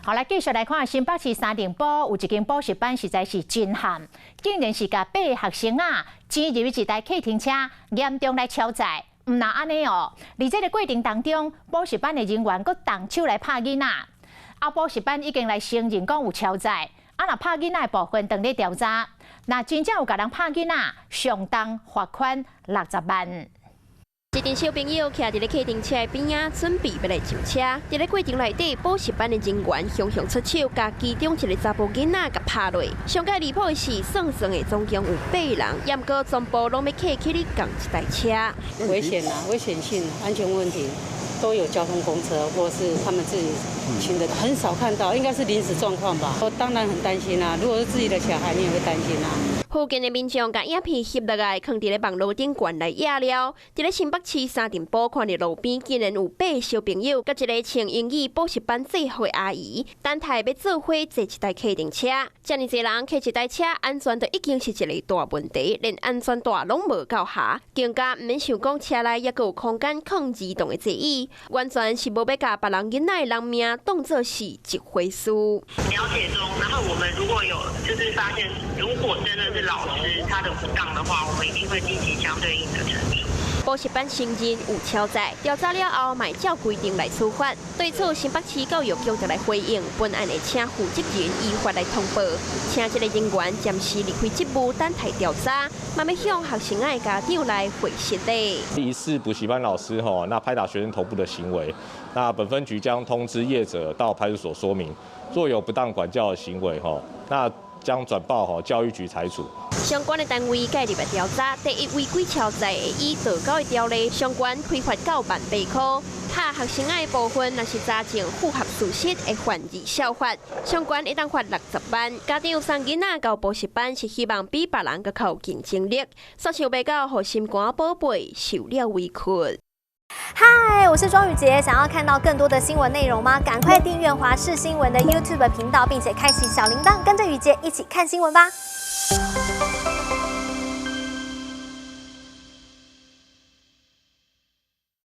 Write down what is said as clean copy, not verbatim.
好來，繼續來看新北市三重埔有一間補習班，實在是震撼，竟然是共八个學生仔擠入一台客廳車，嚴重來超載。毋但按呢哦，佇這个過程當中，補習班的人員閣動手來拍囡仔。啊，補習班已經來承認講有超載，啊，若拍囡仔的部分當咧調查，若真正有共人拍囡仔，上重罰款60萬。一陣小朋友徛佇咧客廳車的邊仔，準備欲來上車。佇咧過程內底，補習班的人員雄雄出手，共其中一个查埔囡仔共拍落。上蓋離譜的是，算算的總共有八人，毋過全部攏欲客去咧仝一台車。危險啊！危險性、安全問題都有交通公車，或是他們自己請的，很少看到，應該是臨時狀況吧。我當然很擔心啦，如果是自己的小孩，你也會擔心啦。附近的民眾共影片翕落來，囥佇咧網路頂懸來野了。佇咧新北市三重埔，看著路邊竟然有八个小朋友，佮一个穿英語補習班制服的阿姨，等待欲做伙坐一台客運車。遮爾濟人客一台車，安全就已經是一个大問題，連安全帶攏無夠合，更加毋免想講車內猶閣有空間囥兒童的座椅，完全是無欲共別人囡仔的人命當做是一回事。了解中，然後我們如果有就是發現，如果真的是老師他的不當的話，我們一定會進行相對應的懲處。補習班承認有超載，調查了後，嘛會照規定來處罰。對此，新北市教育局就來回應，本案會請負責人依法來通報，請這个人員暫時離開職務，等待調查，嘛欲向學生的家長來回釋的。疑似補習班老師吼，那拍打學生頭部的行為，那本分局將通知業者到派出所說明，若有不當管教的行為吼，那將轉報吼教育局裁處。相關的單位介入來調查，第一違規超載會依道交的條例相關開罰到1萬八箍，拍學生的部分若是查證符合事實，會犯二小罰，相關會當罰60萬。家長送囡仔到補習班是希望比別人閣較有競爭力，煞想袂到予心肝寶貝受了委屈。嗨，我是莊宇傑，想要看到更多的新聞內容嗎？趕快訂閱華視新聞的 YouTube 頻道，並且開啟小鈴鐺，跟着宇傑一起看新聞吧。